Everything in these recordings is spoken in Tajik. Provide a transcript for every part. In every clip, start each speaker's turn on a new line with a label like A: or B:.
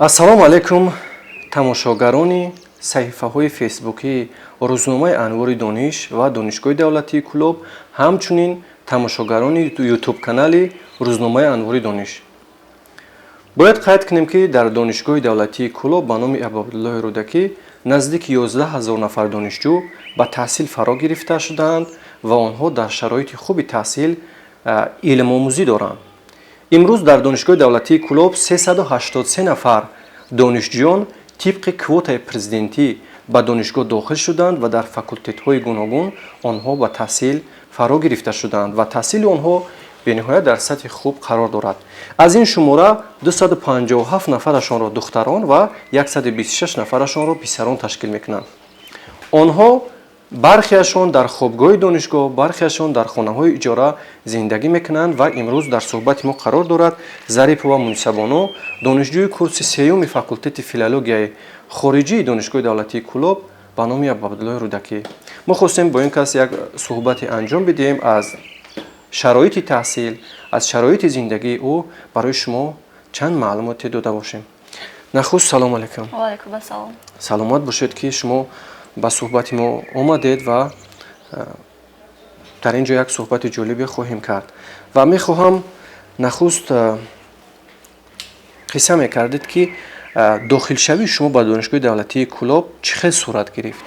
A: Ассалому алайкум, тамошогарони саҳифаҳои фейсбукии рӯзномаи «Анвори дониш» ва Донишгоҳи давлатии Кӯлоб, ҳамчунин тамошогарони ютуб канали рӯзномаи «Анвори дониш». Бояд қайд кунем, ки дар Донишгоҳи давлатии Кӯлоб ба номи Абуабдуллоҳи Рӯдакӣ наздики 11 000 нафар донишҷӯ ба таҳсил фаро гирифта шудаанд ва онҳо дар шароити хуби таҳсил илмомӯзӣ доранд. Имрӯз дар Донишгоҳи давлатии Кӯлоб 383 нафар донишҷӯён тибқи квотаи президентӣ ба донишгоҳ дохил шуданд ва дар факултетҳои гуногун онҳо ба таҳсил фаро гирифта шуданд ва таҳсили онҳо бениҳоят дар сатҳи хуб қарор дорад. Аз ин шумора 257 нафарашонро духтарон ва 126 нафарашонро писарон ташкил мекунанд. Онҳо бархеашон дар хобгоҳи донишгоҳ, бархеашон дар хонаҳои иҷора зиндагӣ мекунанд ва имрӯз дар суҳбати мо қарор дорад Зарипова Мунисабону, донишҷӯи курси сеюми факултети филологияи хориҷии Донишгоҳи давлатии Кӯлоб ба номи Абуабдуллоҳи Рӯдакӣ. Мо хостем бо ин кас як суҳбате анҷом бидиҳем, аз шароити таҳсил, аз шароити зиндагии ӯ барои шумо чанд маълумоте дода бошем. Нахуст, салому алайкум.
B: Ваалайкум ассалом.
A: Саломат бошед, ки шумо ба суҳбати мо омадед ва дар ин ҷо як суҳбати ҷолибе хоҳем кард. Ва мехоҳам, нахуст қисса мекардед, ки дохилшавии шумо ба Донишгоҳи давлатии Кӯлоб чӣ хел сурат гирифт?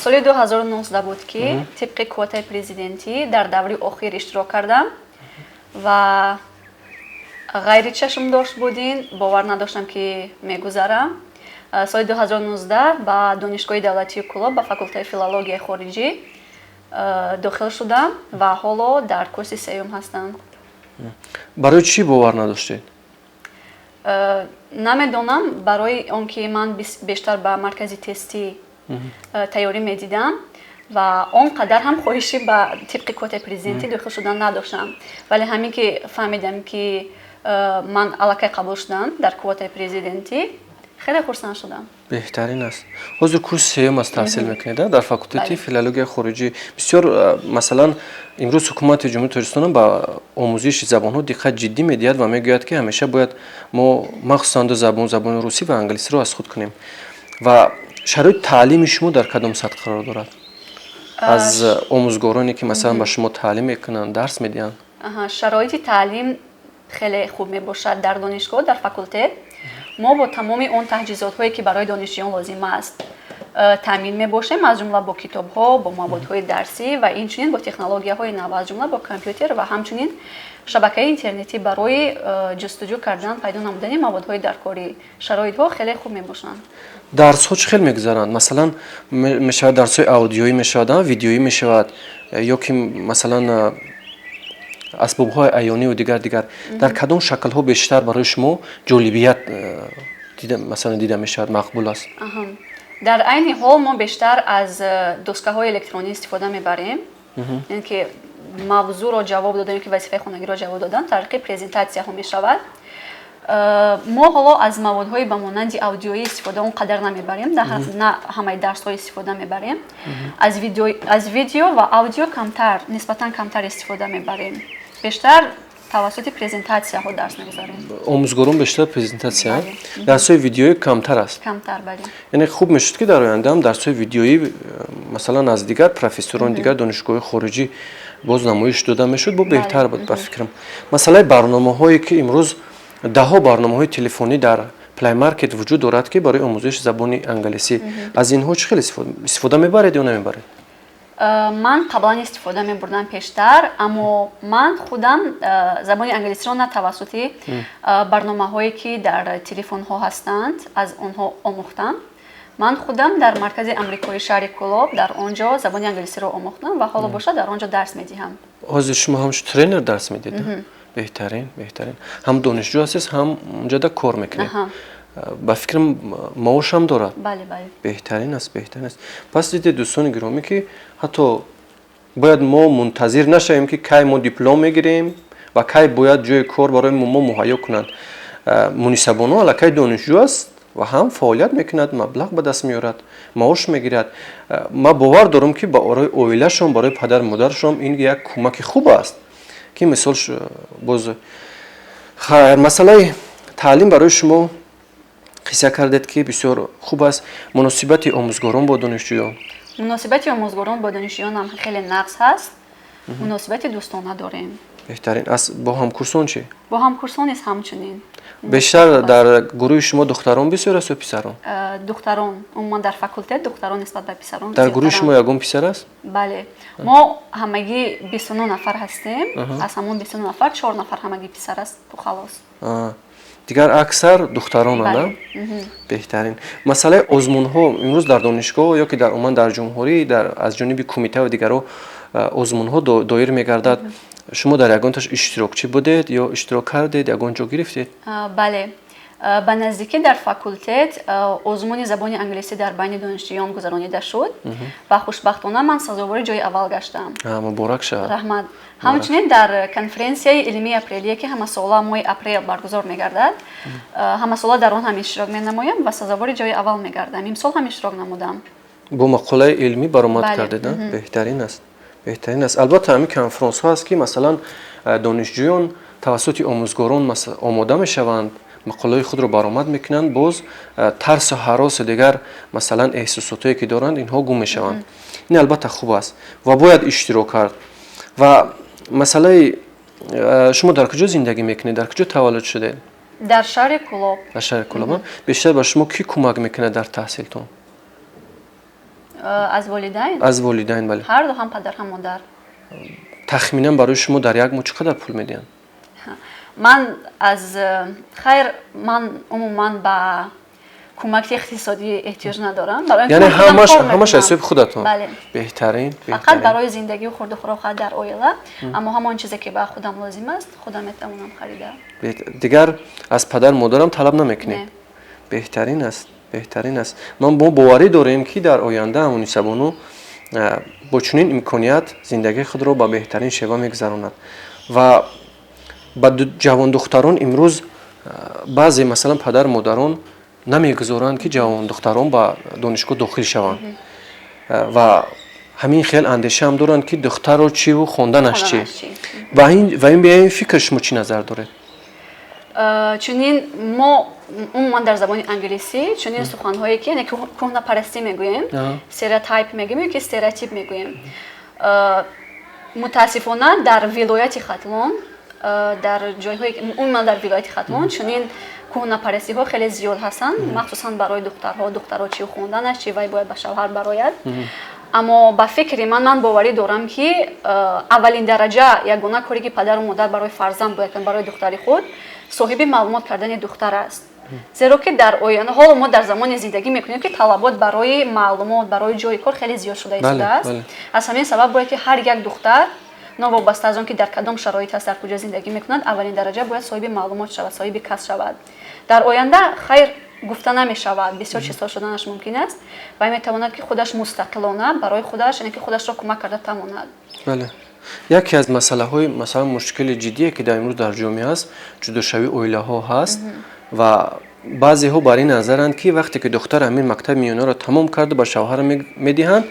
B: Соли 2019 буд, ки тибқи квотаи президентӣ дар даври охир иштирок кардам ва ғайричашмдошт буд ин, бовар надоштам, ки мегузарам. Соли 2019 ба Донишгоҳи давлатии Кӯлоб, ба факултаи филологияи хориҷӣ дохил шудам ва ҳоло дар курси сеюм ҳастам.
A: Барои чӣ бовар надоштед?
B: Намедонам, барои он ки ман бештар ба маркази тестӣ тайёрӣ медидам ва он қадар ҳам хоҳишӣ ба тибқи квотаи президентӣ дохил шудан надоштам, вале ҳамин ки фаҳмидам, ки ман аллакай қабул шудам дар квотаи президентӣ, хеле хурсанд шудам.
A: Беҳтарин аст. Ҳозир курси сеюм аст, таҳсил мекунед дар факултети филологияи хориҷӣ. Бисёр, масалан, имрӯз ҳукумати Ҷумҳурии Тоҷикистон ба омӯзиши забонҳо диққат ҷиддӣ медиҳад ва мегӯяд, ки ҳамеша бояд мо махсусан ду забон, забони русӣ ва англисиро аз худ кунем. Ва шароити таълими шумо дар кадом сатҳ қарор дорад, аз омӯзгороне ки, масалан, ба шумо таълим мекунанд, дарс медиҳанд?
B: Шароити таълим хеле хуб мебошад дар донишгоҳ. Дар факултет мо бо тамоми он таҷҳизотҳое, ки барои донишҷӯён лозим аст, таъмин мебошем, аз ҷумла бо китобҳо, бо маводҳои дарсӣ ва инчунин бо технологияҳои нав, аз ҷумла бо компютер ва ҳамчунин шабакаи интернетӣ барои ҷустуҷӯ кардан, пайдо намудани маводҳои даркорӣ. Шароитҳо хеле хуб мебошанд.
A: Дарсҳо чӣ хел мегузаранд? Масалан, мешавад дарсҳои аудиоӣ, мешавад, видеоӣ мешавад ё ки, масалан, асбобҳои аёниву дигар дигар. Дар кадом шаклҳо бештар барои шумо ҷолибият масалан, дида мешавад, мақбул аст?
B: Дар айни ҳол мо бештар аз доскаҳои электронӣ истифода мебарем, яъне ки мавзӯъро ҷавоб додан ё ки вазифаи хонагиро ҷавоб додан тариқи презентатсияҳо мешавад. Мо ҳоло аз маводҳои ба монанди аудиоӣ истифода он қадар намебарем, на ҳамаи дарсҳо истифода мебарем. Аз видео ва аудио камтар, нисбатан камтар истифода мебарем, бештар тавассути презентатсияҳо дарс мегузарем.
A: Омӯзгорон бештар презентатсия, дарсҳои видеоӣ камтар аст?
B: Камтар, бале.
A: Яъне хуб мешуд, ки дар оянда ҳам дарсҳои видеоӣ, масалан, аз дигар профессорон, дигар донишгоҳҳои хориҷӣ боз намоиш дода мешуд, бо беҳтар буд, ба фикрам. Масъалаи барномаҳое, ки имрӯз даҳҳо барномаҳои телефонӣ дар Play Market вуҷуд дорад, ки барои омӯзиши забони англисӣ, аз инҳо чӣ хел истифода мебаред ё намебаред?
B: Ман қаблан истифода мебурдам пештар, аммо ман худам забони англисиро на тавассути барномаҳое, ки дар телефонҳо ҳастанд, аз онҳо омӯхтам. Ман худам дар маркази амрикои шаҳри Кӯлоб, дар он ҷо забони англисиро омӯхтам ва ҳоло бошад, дар он ҷо дарс медиҳам.
A: Ҳозир шумо ҳамчун тренер дарс медиҳед? Беҳтарин, беҳтарин. Ҳам донишҷӯ ҳастед, ҳам унҷода кор мекунед. Ба фикрам, маошам дорад.
B: Бале.
A: Беҳтарин аст, беҳтарин аст. Пас дидед, дӯстони гиромӣ, ки ҳатто бояд мо мунтазир нашавем, ки кай мо диплом мегирем ва кай бояд ҷои кор барои мо муҳайё кунанд. Мунисабону аллакай донишҷӯ аст ва ҳам фаъолият мекунад, маблағ ба даст меорад, маош мегирад. Ман бовар дорам, ки барои оилашон, барои падару модарашон ин як кӯмаки хуб аст, ки мисол боз хайр, масъалаи Таълим барои шумо, қисса кардед, ки бисёр хуб аст. Муносибати омӯзгорон бо донишҷӯён?
B: Муносибати омӯзгорон бо донишҷӯён ҳам хеле нағз ҳаст, муносибати дӯстона дорем.
A: Беҳтарин аст. Бо ҳамкурсон чӣ?
B: Бо ҳамкурсон низ ҳамчунин.
A: Бештар дар гурӯҳи шумо духтарон бисёр аст ё писарон?
B: Духтарон. Умуман, дар факултет духтарон нисбат ба писарон
A: Дар гурӯҳи шумо ягон писар аст?
B: Бале, мо ҳамагӣ 29 нафар ҳастем. Аз ҳамон 29 нафар чор нафар ҳамагӣ писар аст, халос.
A: Дигар аксар духтаронанд. Беҳтарин. Масъалаи озмунҳо: имрӯз дар донишгоҳ ё ки дар умуман дар ҷумҳурӣ аз ҷониби кумита ва дигарҳо озмунҳо доир мегардад. Шумо дар ягонташ иштирокчӣ будед ё иштирок кардед, ягон ҷо гирифтед?
B: Бале, ба наздикӣ дар факултет озмуни забони англисӣ дар байни донишҷӯён гузаронида шуд ва хушбахтона ман сазовори ҷои аввал гаштам.
A: Муборак шавад!
B: Раҳмат. Ҳамчунин дар конференсияи илмии апрелие, ки ҳамасола моҳи апрел баргузор мегардад, ҳамасола дар он ҳам иштирок менамоям ва сазовори ҷои аввал мегардам. Имсол ҳам иштирок намудам.
A: Бо мақолаи илмӣ баромад кардед? Беҳтарин аст, беҳтарин аст. Албатта, ҳамин конфронсҳо аст, ки масалан донишҷӯён тавассути омӯзгорон омода мешаванд, мақолаҳои худро баромад мекунанд, боз тарсу ҳаросу дигар масалан эҳсосотое, ки доранд, инҳо гум мешаванд. Ин албатта хуб аст ва бояд иштирок кард. Ва масъалаи шумо, дар куҷо зиндагӣ мекунед, дар куҷо таваллуд шудед?
B: Дар шаҳри Кӯлоб.
A: Дар шаҳри Кӯлоб. Бештар ба шумо кӣ кӯмак мекунад дар таҳсилтон?
B: Аз волидайн?
A: Аз волидайн, бале.
B: Ҳарду, ҳам падар, ҳам модар.
A: Тахминан барои шумо дар як моҳ чӣ қадар пул медиҳанд?
B: Ман аз хайр, ман умуман ба кӯмаки иқтисодӣ эҳтиёҷ надорам.
A: Яъне ҳамаш аз ҳисоби худатон?
B: Бале.
A: Беҳтарин.
B: Фақат барои зиндагию хурду хӯрок дар оила, аммо ҳамон чизе, ки ба худам лозим аст, худам метавонам харида.
A: Дигар аз падару модарам талаб намекунед? Беҳтарин аст, беҳтарин аст. Ман мо боварӣ дорем, ки дар оянда Мунисабону бо чунин имконият зиндагии худро ба беҳтарин шева мегузаронад. Ва ба ҷавондухтарон: имрӯз баъзе масалан падару модарон намегузоранд, ки ҷавондухтарон ба донишгоҳ дохил шаванд, ва ҳамин хел андешаам доранд, ки духтарро чиву хонданаш чӣ. Ва ин фикр шумо чӣ назар доред?
B: Чунин мо умуман дар забони англисӣ чунин суханҳое, ки яъне кӯҳнапарастӣ мегӯем, стереотип мегӯем ё ки стереотип мегӯем. Мутаассифона, дар вилояти Хатлон, дар ҷойҳое, умуман дар вилояти Хатлон чунин кӯҳнапарастиҳо хеле зиёд ҳастанд, махсусан барои духтарҳо: духтарҳо чи, хонданаш чи, вай бояд ба шавҳар барояд. Аммо ба фикри ман, ман боварӣ дорам, ки аввалин дараҷа ягона коре, ки падару модар барои фарзанд бояд кунанд, барои духтари худ, соҳиби маълумот кардани духтар аст, зеро ки дар оянда, ҳоло мо дар замоне зиндагӣ мекунем, ки талабот барои маълумот, барои ҷои кор хеле зиёд шуда истодааст. Аз ҳамин сабаб бояд, ки ҳар як духтар, новобаста аз он ки дар кадом шароит аст, дар куҷо зиндагӣ мекунад, аввалин дараҷа бояд соҳиби маълумот шавад, соҳиби касб шавад. Дар оянда, хайр, гуфта намешавад, бисёр чизҳо шуданаш мумкин аст ва метавонад, ки худаш мустақилона барои худаш, яъне ки худашро кӯмак карда тавонад.
A: Бале, яке аз масъалаҳои, масалан, мушкили ҷиддие, ки дар имрӯз дар ҷомеа аст, ҷудошавии оилаҳо ҳаст. Ва баъзеҳо бар ин назаранд, ки вақте ки духтар ҳамин мактаби миёнаро тамом карду ба шавҳар медиҳанд,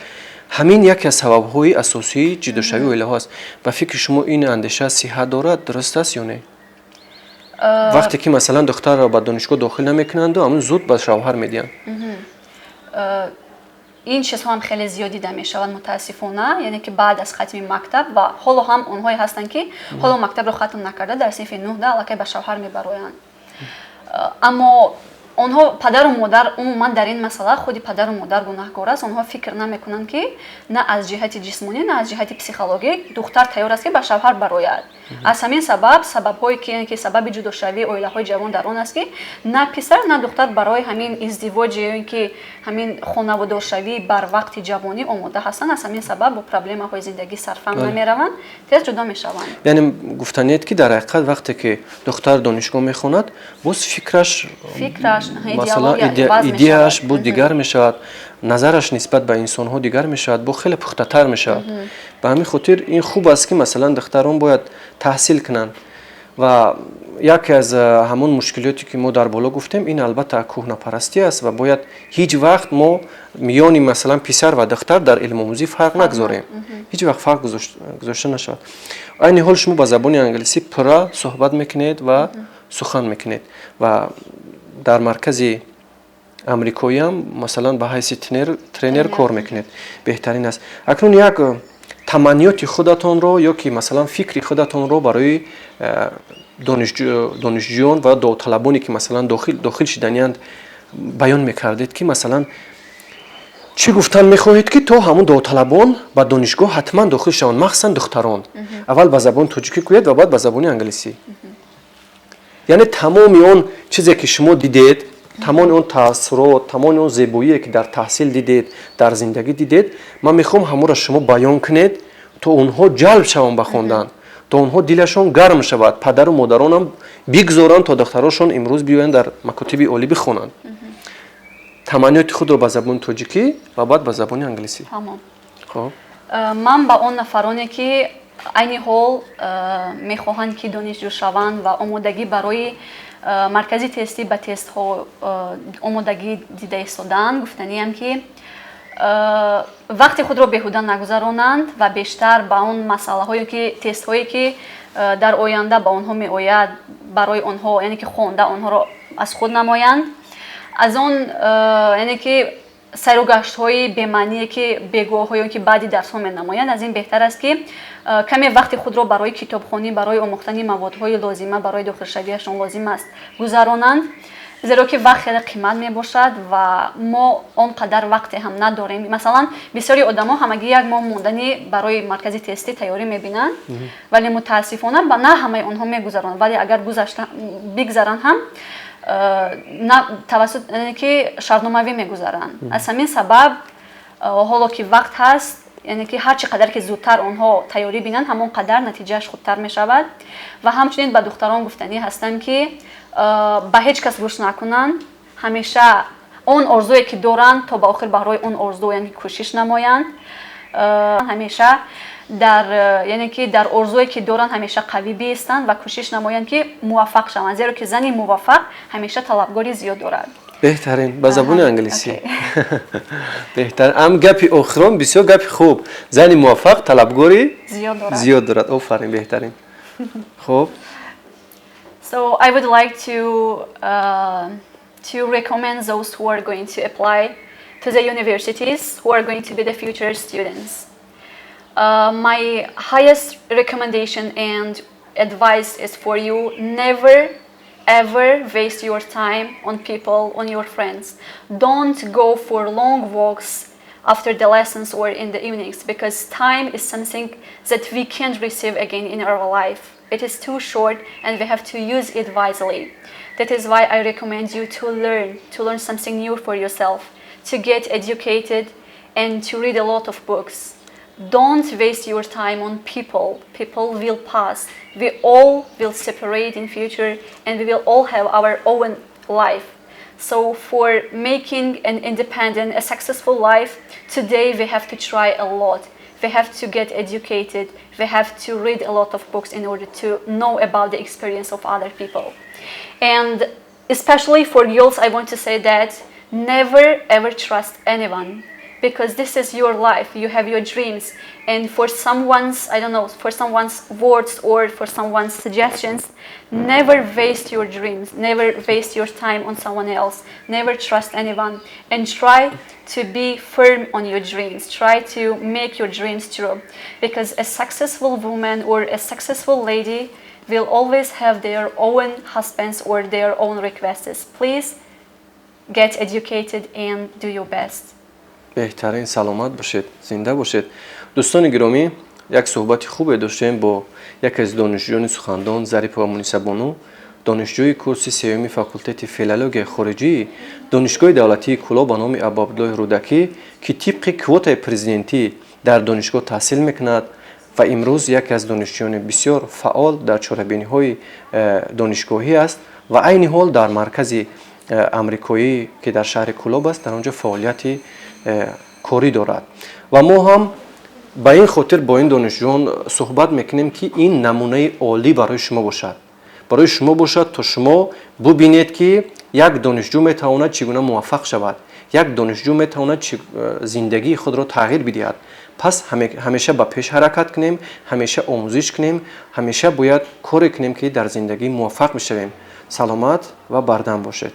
A: ҳамин яке аз сабабҳои асосии ҷудошавии оилаҳо аст. Ба фикри шумо, ин андеша сиҳат дорад, дуруст аст ё не? Вақте ки масалан духтарро ба донишгоҳ дохил намекунанду ҳамун зуд ба шавҳар медиҳанд.
B: Ин чизҳо ҳам хеле зиёд дида мешаванд, мутаассифона, яъне ки баъд аз хатми мактаб. Ва ҳоло ҳам онҳое ҳастанд, ки ҳоло мактабро хатм накарда, дар синфи нӯҳда аллакай ба шавҳар мебароянд. Аммо онҳо, падару модар, умуман дар ин масъала худи падару модар гунаҳкор аст. Онҳо фикр намекунанд, ки на аз ҷиҳати ҷисмонӣ, на аз ҷиҳати психологӣ духтар тайёр аст, ки ба шавҳар барояд. Аз ҳамин сабаб сабабҳое ки сабаби ҷудошавии оилаҳои ҷавон дар он аст, ки на писар, на духтар барои ҳамин издивоҷи ё ин ки ҳамин хонаводоршавӣ бар вақти ҷавонӣ омода ҳастанд. Аз ҳамин сабаб бо проблемаҳои зиндагӣ сарфаҳм намераванд, тез ҷудо мешаванд.
A: Яъне гуфтаниед, ки дар ҳақиқат вақте ки духтар донишгоҳ мехонад, боз фикраш,
B: фикраш,
A: масалан, идеяаш боз дигар мешавад, назараш нисбат ба инсонҳо дигар мешавад, бо хеле пухтатар мешавад. Ба ҳамин хотир ин хуб аст, ки масалан духтарон бояд таҳсил кунанд. Ва яке аз ҳамон мушкилоте, ки мо дар боло гуфтем, ин албатта кӯҳнапарастӣ аст ва бояд ҳеҷ вақт мо миёни масалан писар ва духтар дар илмомӯзӣ фарқ нагузорем, ҳеҷ вақт фарқ гузошта нашавад. Айни ҳол шумо ба забони англисӣ пурра суҳбат мекунед ва Сухан мекунед ва дар маркази амрикоиам, масалан, ба ҳайси тренер кор мекунед. Беҳтарин аст. Акнун як таманниёти худатонро ё ки, масалан, фикри худатонро барои донишҷӯён ва довталабоне, ки, масалан, дохил шиданианд, баён мекардед, ки, масалан, чӣ гуфтан мехоҳед, ки то ҳамун довталабон ба донишгоҳ ҳатман дохил шаванд, махсусан духтарон? Аввал ба забони тоҷикӣ гӯед ва баъд ба забони англисӣ. Яъне тамоми он чизе, ки шумо дидед, тамоми он таассурот, тамоми он зебоие, ки дар таҳсил дидед, дар зиндагӣ дидед, ман мехоҳам ҳамонро шумо баён кунед, то онҳо ҷалб шаванд ба хондан, то онҳо дилашон гарм шавад, падару модаронам бигзоранд, то духтарошон имрӯз биёянд, дар макотиби олӣ бихонанд. Таманниёти худро ба забони тоҷикӣ ва баъд ба забони англисӣ.
B: Хоб, ман ба он нафароне, ки айни ҳол мехоҳанд, ки донишҷӯ шаванд ва омодагӣ барои маркази тестӣ ба тестҳо омодагӣ дида истодаанд, гуфтаниям, ки вақти худро беҳуда нагузаронанд ва бештар ба он масъалаҳое, ки тестҳое, ки дар оянда ба онҳо меояд, барои онҳо, яъне ки хонда онҳоро аз худ намоянд. Аз он, яъне ки сайругаштҳои бемаъние, ки бегоҳҳое, ки баъди дарсҳо менамоянд, аз ин беҳтар аст, ки каме вақти худро барои китобхонӣ, барои омӯхтани маводҳои лозима, барои дохилшавиашон лозим аст, гузаронанд, зеро ки вақт хеле қимат мебошад ва мо он қадар вақте ҳам надорем. Масалан, бисёри одамо ҳамагӣ як моҳ мондани барои маркази тестӣ тайёрӣ мебинанд, вале мутаассифона ба на ҳамаи онҳо мегузаронанд. Вале агар бигзаранд ҳам, тавассут ки шартномавӣ мегузаранд. Аз ҳамин сабаб, ҳоло ки вақт ҳаст, яъне ки ҳар чӣ қадар ки зудтар онҳо тайёрӣ бинанд, ҳамон қадар натиҷааш хубтар мешавад. Ва ҳамчунин ба духтарон гуфтанӣ ҳастам, ки ба ҳеҷ кас гӯш накунанд, ҳамеша он орзуе, ки доранд, то ба охир барои он орзу, яъне кӯшиш намоянд, ҳамеша дар, яъне ки дар орзуе, ки доранд, ҳамеша қавӣ биистанд ва кӯшиш намоянд, ки муваффақ шаванд, зеро ки зани муваффақ ҳамеша талабгори зиёд дорад.
A: Беҳтарин. Ба забони англисӣ. Беҳтар ам гапи охирон бисёр гапи хуб: зани муваффақ талабгори зиёд дорад. Офарин, беҳтарин. Хуб.
B: So I would like to recommend those who are going to apply to the universities, who are going to be the future students. My highest recommendation and advice is for you: never ever waste your time on people, on your friends. Don't go for long walks after the lessons or in the evenings, because time is something that we can't receive again in our life. It is too short and we have to use it wisely. That is why I recommend you to learn something new for yourself, to get educated and to read a lot of books. Don't waste your time on people. People will pass. We all will separate in future and we will all have our own life. So for making an independent, a successful life, today we have to try a lot. We have to get educated. We have to read a lot of books in order to know about the experience of other people. And especially for girls, I want to say that never ever trust anyone, because this is your life. You have your dreams, and for someone's, I don't know, for someone's words or for someone's suggestions, never waste your dreams, never waste your time on someone else, never trust anyone, and try to be firm on your dreams. Try to make your dreams true, because a successful woman or a successful lady will always have their own husbands or their own requests. Please get educated and do your best.
A: Беҳтарин, саломат бошед, зинда бошед. Дӯстони гиромӣ, як суҳбати хубе доштем бо яке аз донишҷӯёни сухандон, Зарипова Мунисабону, донишҷӯи курси сеюми факултети филологияи хориҷии Донишгоҳи давлатии Кӯлоб ба номи Абуабдуллоҳи Рӯдакӣ, ки тибқи квотаи президентӣ дар донишгоҳ таҳсил мекунад ва имрӯз яке аз донишҷӯёни бисёр фаъол дар чорабиниҳои донишгоҳӣ аст ва айни ҳол дар маркази амрикоӣ, ки дар шаҳри Кӯлоб аст, дар он ҷо фаъолияти корӣ дорад. Ва мо ҳам ба ин хотир бо ин донишҷӯён суҳбат мекунем, ки ин намунаи олӣ барои шумо бошад, барои шумо бошад, то шумо бубинед, ки як донишҷӯ метавонад чӣ гуна муваффақ шавад, як донишҷӯ метавонад зиндагии худро тағйир бидиҳад. Пас ҳамеша ба пеш ҳаракат кунем, ҳамеша омӯзиш кунем, ҳамеша бояд коре кунем, ки дар зиндагӣ муваффақ бишавем. Саломат ва бардам бошед.